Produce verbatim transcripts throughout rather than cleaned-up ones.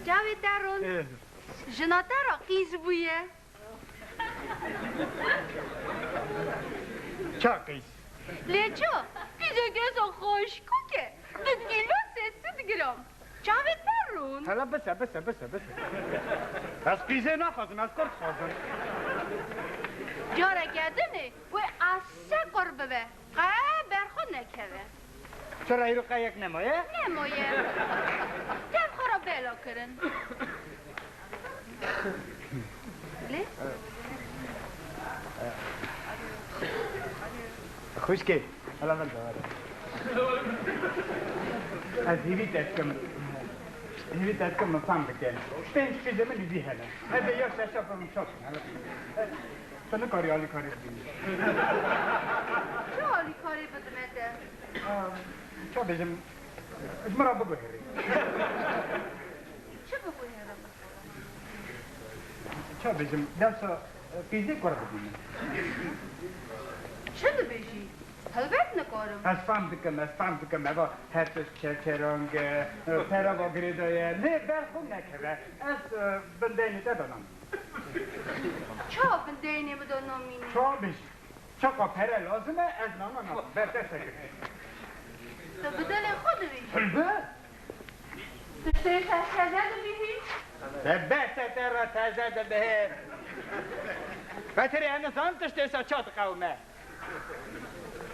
Çavê te rûn. Ê. Jina te re qîz bûye. Ça qîz? Lê ço, qîzek eza xweşik e. Du kîlo sê sed gram. Çavê te rûn. Hele bise, bise, bise, bise. Ez qîzê naxwazim, ez kur dixwazim. Careke din ê wê ase kur bibe. Qe ber xwe nekeve. Çira îro qe yek nemaye? Nemaye. Tev xwe re bela kirin. Lê? Xwişkê, hala min de were. Ez hîvî te dikim. Hîvî te dikim, min fam bike. Pênc qîzê min dî hene. Hebe ya şeşa pir min şaş. Tu nikarî alîkarî bidînî. Çi alîkarî bidime te? Em, ça bêjim, ji min re biguherî. Çi biguherim? Ça bêjim, dewsa, e, qîzê kur bidî min. Çi dibêjî? Helbet nikarim. Ez fam dikim, ez fam dikim, eva her tişt çerçerang e, e, pere va girêdaye. Lê ber xwe nekeve. Ez, e, bindeynê te danam. Ça bindeynê min danamînî? Ça bêjî? Çaqa pere lazim e, ez nana nakim. Ber te sekir. Tu bi dilê xwe dibêjî? Hilbet. Tu tiştê ser teze dibihî? Te behsa te re teze dibihê. Vetirê, em nizanin tiştê ser ça diqewime.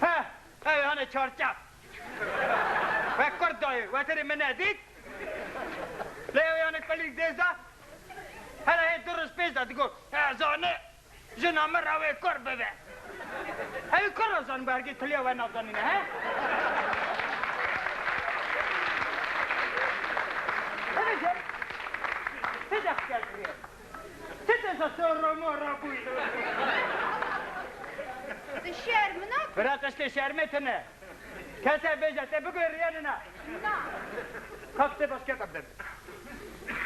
He, ew hane çarçaf. Wek kurt dayê, vetirê min nedît. Lê ew hane kulîk dêza. Hele hê du roj pêş de digot, he, zane. Jina min re wê kur bibe. Ew kur re zan bergê tiliya we nazanîne, he? Bibêje, ti deqike kiriye. Ti tesa sor ro mor ra bûyî. Di şer min a. Bira, tiştê şermê tine. Kese bêje, te biguheriye nina? Na. Ka kitêba şiketa bide.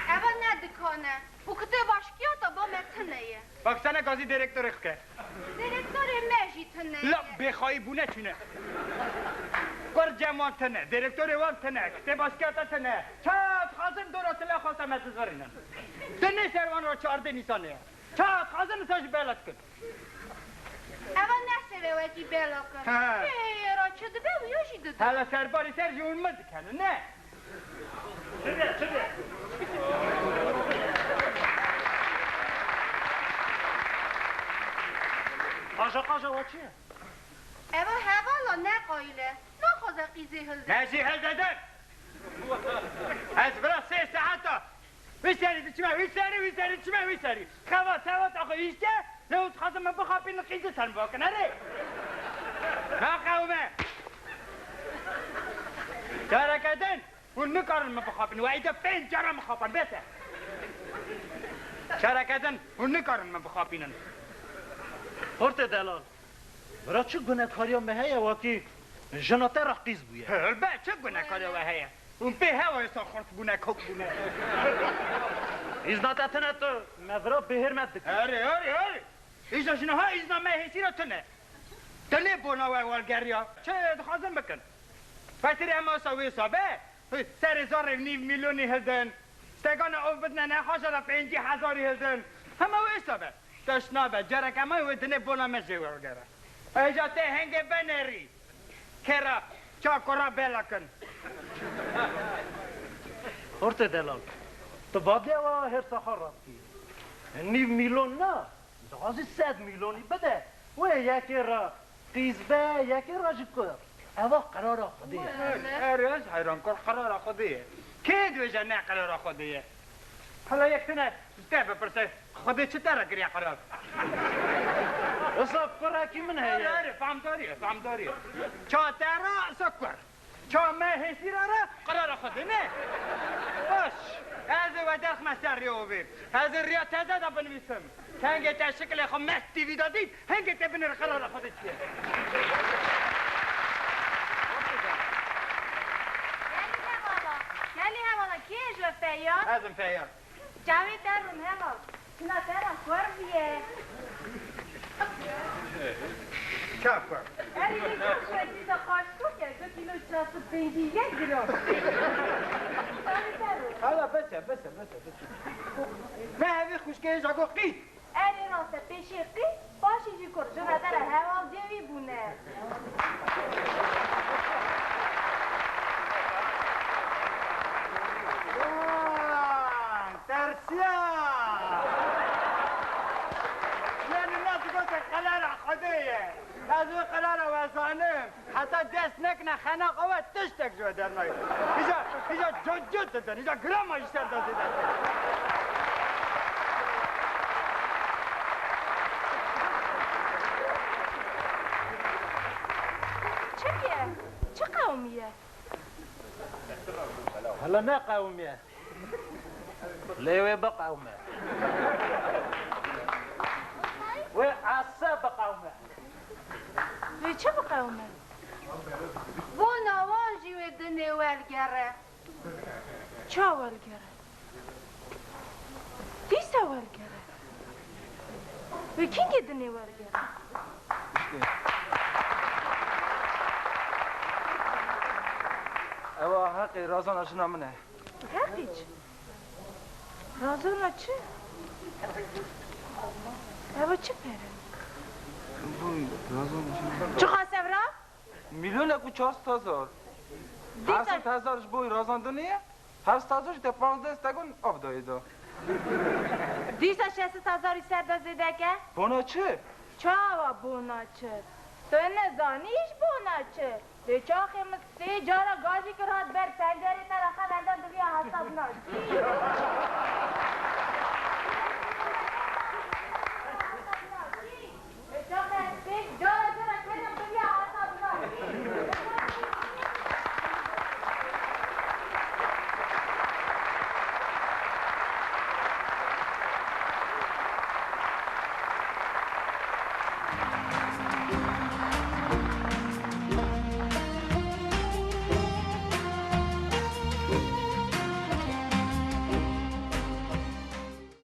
Eva ne dikan e. Û kitêba şikiyata ba me tune ye. Bak, sene gazî direktorê xike. Direktorê me jî tune ye. La bêxayî bûne çûne. Kur cem wan tune, direktorê wan tune, kitêba şikiyata tune. Ça dixwazin dora tila xwesta me dizvirînin. Dinê ser wan re çardê nîsanê ye. Ça dixwazin nisa jî bela dikin. Eva ne seve wekî bela kir. He. Hê, hê, ra çi dibe, wiya jî dibe. Hele serbarî ser jî hûn min dikenin, ne? Çi be, çi be? Aja qaja wa çi ye? Eva hevala ne qayîl e. Naxwaze qîzê hilde. Ne jî hilde der. Ez vira sê saeta. Wî serî diçime, wî serî, wî serî diçime, wî serî. Xevat, xevat axwe îşte, lê hûn dixwazin min bixapînin, qîzê ser min bikin, erê. Naqewime. Careke din, hûn nikarin min bixapînin, we îde pênc cara min xapan, bêse. Careke din, hûn nikarin min bixapînin. Xortê delal. Bira, çi gunekariya me heye, wekî jina te re qîz bûye? Helbet, çi gunekariya we heye? Hûn pê hewa êsa xurt bûne, kok bûne. Îzna te tune, tu me vira bêhêrmet dikî. Erê, erê, erê. Îja ji niha îzna me hêsî re tune. Dilê bona we wergeriya. Çi dixwazin bikin? Vetirê hema wisa wê sabe, serê zarê nîv milyonî hildin. Stegana ov bidine nexweşa de pêncî hezarî hildin. Hema wê sabe. Tişt nabe. Careke me wê dinê bona me jê wergere. Hêja te hengê venerî. Kera, ça kura bela kin. Xortê delal, tu badiya wa hêrsa xwe rast kî. Nîv mîlon na, dixwazî sed mîlonî bide. Wê yekê re qîz be, yekê re jî kur. Eva qerara Xwedê ye. Erê, ez heyran kir, qerara Xwedê ye. Kê dibêje ne qerara Xwedê ye? Hala yek tune ji te bipirse, Xwedê çi te re kiriye qerar? Wisa kurekî min heye. Erê, erê, famdarî ye, famdarî ye. Ça te re wisa kur. Ça me hêsîra re qerara Xwedê ne. Baş, ez ê we derxime ser rêya ovê. Ez ê riya teze de binivîsim. Hengê te şikilê xwe Mest T V de dît, hengê te binêre qerara Xwedê çi ye. Gelî hevala, gelî hevala, kê ye ji we Feyyaz? Ez im Feyyaz. Çavê te rûn heval. Çina te re kor bûye. Çape. Erê, yekî şekî de qaşko ke, du kîlo çar sed pêncî yek gram. Hala bes e, bes e, bes e, bes e. Me hevî xwişkê jago qît. Erê rast e, pêşî qît, paşî jî kur. Ji re dere hevalcê wî bûne. Vay, tersiya! Yanî ne digote qelera Xwedê ye. Ez wê qelera we zanim. Heta dest nekine xenaqa we tiştek ji we dernayê. Hîja, hîja cot cot didin, hîja grama ji ser de didin. Çi ye? Çi qewmiye? Hala ne qewmiye? Lê wê biqewime. Wê ese biqewime. Wê çi biqewime? Bona wan jî wê dinê welgere. Ça welgere? Dîsa welgere. Wê kîngê dinê welgere? Ewa heqê razana jina min e. Heqî çi? Razana çi? Ewa çi pere? Vay, razana jina min. Çiqas ev ra? Milyonek û çar sed hezar. Dîsa- Her sed hezar ji bo razandinê ye, her sed hezar jî te panzdeh stegon av dayê da. Dîsa şeş sed hezarî ser de zêde ke? Bona çi? Çawa bona çi? Tu nizanî ji bona çi? Lê çaxê min sê cara gazî kir hat ber pencerê te re xeber da diviya hesab nakî.